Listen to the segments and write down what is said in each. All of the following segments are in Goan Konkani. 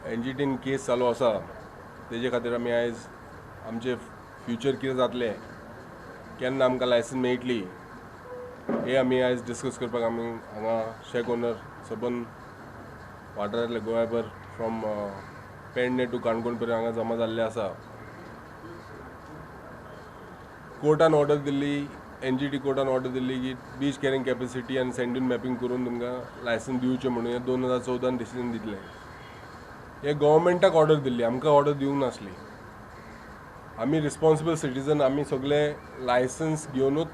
एनजीटीन केस चालू आसा तेजे खातीर आमी आयज आमचे फ्युचर कितें जातलें, केन्ना आमकां लायसन्स मेळटली हे आमी आयज डिस्कस करपाक आमी हांगा शॅक ओनर सबंद वाठारांतले गोंयभर फ्रॉम पेडणे टू काणकोण पर्यंत हांगा जमा जाल्ले आसा. कोर्टान ऑर्डर दिल्ली, एनजीटी कोर्टान ऑर्डर दिल्ली की बीच कॅरिंग कॅपेसिटी आनी सँड ड्यून मॅपिंग करून तुमकां लायसन्स दिवचें म्हणून हें 2014 डिसिजन दितलें. हे गव्हर्मेंटाक ऑर्डर दिल्ली, आमकां ऑर्डर दिवंक नासली. आमी रिस्पॉन्सिबल सिटीजन, आमी सगळे लायसन्स घेवनूच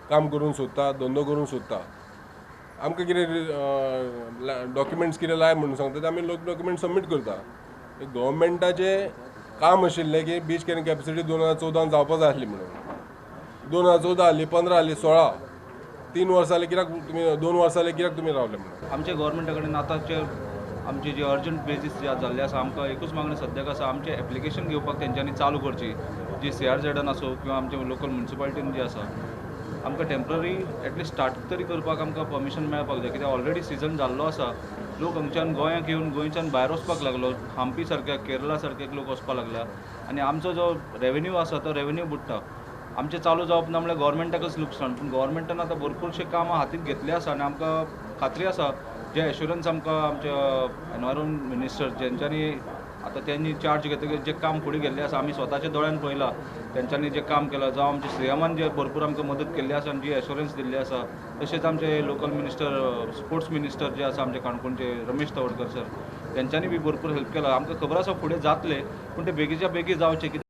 काम करूंक सोदता, धंदो करूंक सोदता. आमकां कितें डॉक्युमेंट्स कितें लाय म्हणून सांगता ते आमी डॉक्युमेंट सबमीट करता. गव्हर्मेंटाचें काम आशिल्लें की बीच कॅरिंग कॅपेसिटी 2014 जावपा जाय आसली म्हणून. 2014 आसली, 15 आसली, 16, 3 वर्सां जालीं कित्याक तुमी, 2 वर्सां जालीं कित्याक तुमी रावले म्हणून. आमच्या गव्हर्मेंटा कडेन आतांचे आमचे जे अर्जंट बेजीस जे जाल्ले आसा, आमकां एकूच मागणी सद्याक आसा, आमचें एप्लिकेशन घेवपाक तेंच्यांनी चालू करची. जी सीआरझेडान आसूं किंवा आमचे लोकल म्युनिसिपालिटीन जी आसा, आमकां टेंपररी एटलिस्ट स्टार्ट तरी करपाक आमकां परमिशन मेळपाक जाय. कित्याक ऑलरेडी सिजन जाल्लो आसा, लोक हांगच्यान गोंयाक येवन गोंयच्यान भायर वचपाक लागलो, हम्पी सारक्या केरला सारक्या लोक वचपाक लागला आनी आमचो जो रेवेन्यू आसा तो रेवेन्यू बुडटा. आमचें चालू जावप ना म्हणल्यार गव्हर्मेंटाकच लुकसाण, पूण गव्हर्मेंटान आतां भरपूरशे कामां हातींत घेतले आसा आनी आमकां खात्री आसा जे एश्युरन्स आमकां आमच्या एनवायरमेंट मिनिस्टर जेंच्यांनी आतां तेंनी चार्ज घेतकीर जें काम फुडें गेल्लें आसा, आमी स्वताच्या दोळ्यान पळयलां तेंच्यांनी जें काम केलां, जावं आमच्या सीएमान जे भरपूर आमकां मदत केल्ली आसा आनी जी एश्युरन्स दिल्ली आसा, तशेंच आमचे लोकल मिनिस्टर, स्पोर्ट्स मिनिस्टर जे आसा आमचे काणकोणचे रमेश तवडकर सर, तेंच्यांनी बी भरपूर हेल्प केला. आमकां खबर आसा फुडें जातलें, पूण तें बेगीच्या बेगीन जावचें.